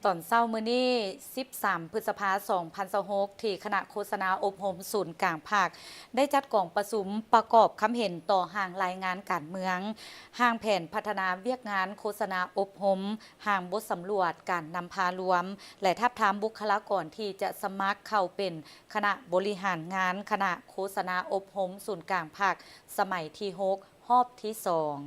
ຕອນເຊົ້າມື້ນີ້ ສິບສາມ ພຶດສະພາ ສອງພັນຊາວຫົກ ທີ່ຄະນະໂຄສະນາອົບຮົມສູນກາງພັກ ໄດ້ຈັດກອງປະຊຸມປະກອບຄຳເຫັນຕໍ່ຮ່າງລາຍງານການເມືອງ, ຮ່າງແຜນພັດທະນາວຽກງານໂຄສະນາອົບຮົມ, ຮ່າງບົດສຳຫຼວດການນຳພາລວມ ແລະ ທາບທາມບຸກຄະລາກອນທີ່ຈະສະໝັກເຂົ້າເປັນຄະນະບໍລິຫານງານຄະນະໂຄສະນາອົບຮົມສູນກາງພັກ ສະໄໝທີຫົກ ຮອບທີສອງ.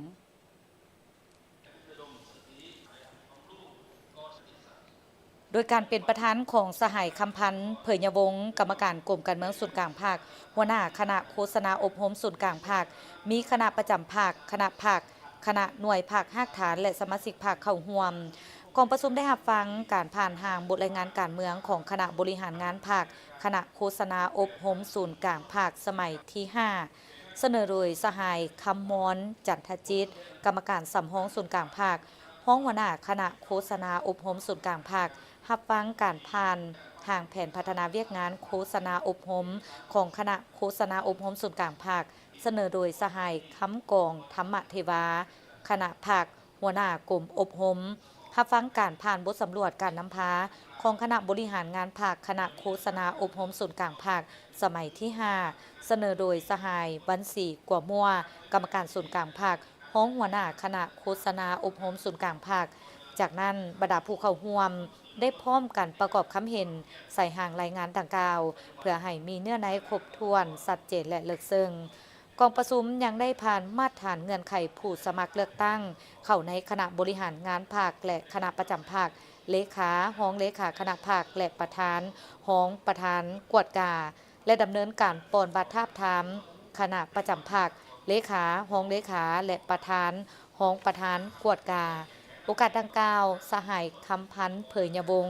ໂດຍການເປັນປະທານຂອງສະຫາຍ ຄຳພັນ ເຜີຍຍະວົງ ກຳມະການກົມການເມືອງສູນກາງພັກ, ຫົວໜ້າຄະນະໂຄສະນາອົບຮົມສູນກາງພັກ, ມີຄະນະປະຈຳພັກ, ຄະນະພັກ, ຄະນະໜ່ວຍພັກຮາກຖານ ແລະ ສະມາຊິກພັກເຂົ້າຮ່ວມ. ກອງປະຊຸມໄດ້ຮັບຟັງການຜ່ານຮ່າງບົດລາຍງານການເມືອງຂອງຄະນະບໍລິຫານງານພັກ, ຄະນະໂຄສະນາອົບຮົມສູນກາງພັກ ສະໄໝທີຫ້າ ສະເໜີໂດຍສະຫາຍ ຄຳມອນ ຈັນທະຈິດ ກຳມະການສຳຮອງສູນກາງພັກ, ຮອງຫົວໜ້າຄະນະໂຄສະນາອົບຮົມສູນກາງພັກ, ຮັບຟັງການຜ່ານຮ່າງແຜນພັດທະນາວຽກງານໂຄສະນາອົບຮົມຂອງຄະນະໂຄສະນາອົບຮົມສູນກາງພັກ, ສະເໜີໂດຍສະຫາຍ ຄຳກອງ ທຳມະເທວາ ຄະນະພັກ, ຫົວໜ້າກົມອົບຮົມ, ຮັບຟັງການຜ່ານບົດສຳຫຼວດການນຳພາຂອງຄະນະບໍລິຫານງານພັກ, ຄະນະໂຄສະນາອົບຮົມສູນກາງພັກ ສະໄໝທີຫ້າ ສະເໜີໂດຍສະຫາຍ ວັນສີ ກົວມົວ ກຳມະການສູນກາງພັກ, ຮອງຫົວໜ້າຄະນະໂຄສະນາອົບຮົມສູນກາງພັກ. ຈາກນັ້ນ, ບັນດາຜູ້ເຂົ້າຮ່ວມໄດ້ພ້ອມກັນປະກອບຄຳເຫັນໃສ່ຮ່າງລາຍງານດັ່ງກ່າວ ເພື່ອໃຫ້ມີເນື້ອໃນຄົບຖ້ວນ, ຊັດເຈນ ແລະ ເລິກເຊິ່ງ. ກອງປະຊຸມຍັງໄດ້ຜ່ານມາດຖານເງື່ອນໄຂຜູ້ສະໝັກເລືອກຕັ້ງເຂົ້າໃນຄະນະບໍລິຫານງານພັກ ແລະ ຄະນະປະຈຳພັກ, ເລຂາ, ຮອງເລຂາຄະນະພັກ ແລະ ປະທານ, ຮອງປະທານກວດກາ ແລະ ດຳເນີນການປ່ອນບັດທາບທາມຄະນະປະຈຳພັກ, ເລຂາ, ຮອງເລຂາ ແລະ ປະທານ, ຮອງປະທານກວດກາ. ໂອກາດດັ່ງກ່າວ, ສະຫາຍ ຄຳພັນ ເຜີຍຍະວົງ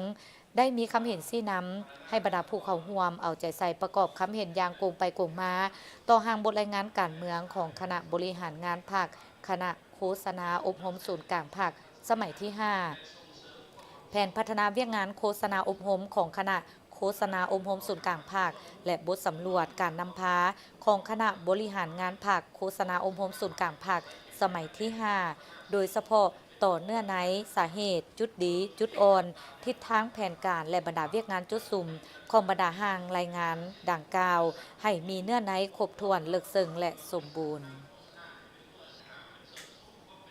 ໄດ້ມີຄຳເຫັນຊີ້ນຳໃຫ້ບັນດາຜູ້ເຂົ້າຮ່ວມເອົາໃຈໃສ່ປະກອບຄຳເຫັນຢ່າງກົງໄປກົງມາ ຕໍ່ຮ່າງບົດລາຍງານການເມືອງຂອງຄະນະບໍລິຫານງານພັກ, ຄະນະໂຄສະນາອົບຮົມສູນກາງພັກ ສະໄໝທີຫ້າ, ແຜນພັດທະນາວຽກງານໂຄສະນາອົບຮົມຂອງຄະນະໂຄສະນາອົບຮົມສູນກາງພັກ ແລະ ບົດສຳຫຼວດການນຳພາຂອງຄະນະບໍລິຫານງານພັກ, ໂຄສະນາອົບຮົມສູນກາງພັກ ສະໄໝທີຫ້າ ໂດຍສະເພາະ ຕໍ່ເນື້ອໃນ, ສາເຫດ, ຈຸດດີ, ຈຸດອ່ອນ, ທິດທາງແຜນການ ແລະ ບັນດາວຽກງານຈຸດສຸມຂອງບັນດາຮ່າງລາຍງານດັ່ງກ່າວ ໃຫ້ມີເນື້ອໃນຄົບຖ້ວນ, ເລິກເຊິ່ງ ແລະ ສົມບູນ.